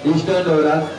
Eastern दवरात.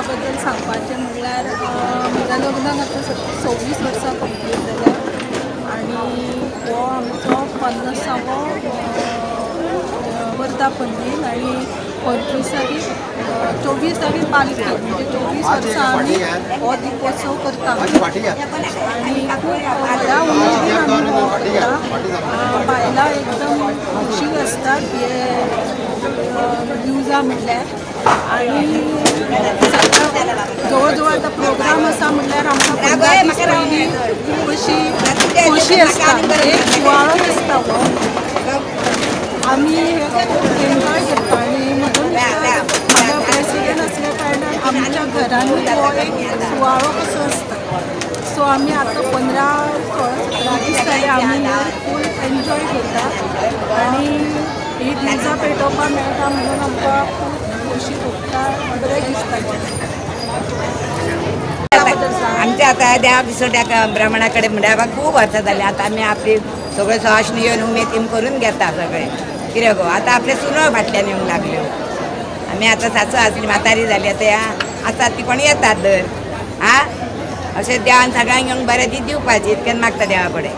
बद्दल सांगपाचें म्हणल्यार म्हज्या लग्नाक आतां 26 वर्सां कंप्लीट जाल्या आनी हो आमचो 50वो वर्धापन दीन आनी 25 तारीख, 24 तारीख पालखी, म्हणजे 24 वर्सां आमी हो दिपोत्सव करता आनी खूब व्हडा उमेदीन आमी हो करता. बायलां एकदम खोशी आसतात हे दिवजां म्हणल्यार आनी सगळ्या जवळ जवळ आतां प्रोग्राम आसा म्हणल्यार आमकां 15 दीस पयलीं खूब अशी खोशी आसता. एक सुवाळो आसता हो. आमी हे खूब एन्जॉय करता आनी म्हजो मिस्टर म्हाका प्रेसिडेंट असल्या कारणान आमच्या घरांनी हो एक सुवाळो कसो आसता. सो आमी आतां 15 16 17 दीस जाले आमी हे फूल एन्जॉय करता आनी ही दिवजां पेटोवपाक मेळटा म्हणून आमकां खूब खोशी भोगता, बरें दिसता. आमच्या आता देवा पिसोट्या ब्राह्मणाकडे म्हणल्यार खूब वर्सां जाली. आतां आमी आपली सगळे सवाशणी येवन उमेदीन करून घेता सगळे. कितें गो, आतां आपले सुनो फाटल्यान येवंक लागल्यो. आमी आतां सासू आसली, म्हातारी जाली, आतां ह्या आसात ती कोण येतात दर. हा, अशें देवान सगळ्यांक येवंक बरें दी दिवपाची इतकें मागता देवा कडेन.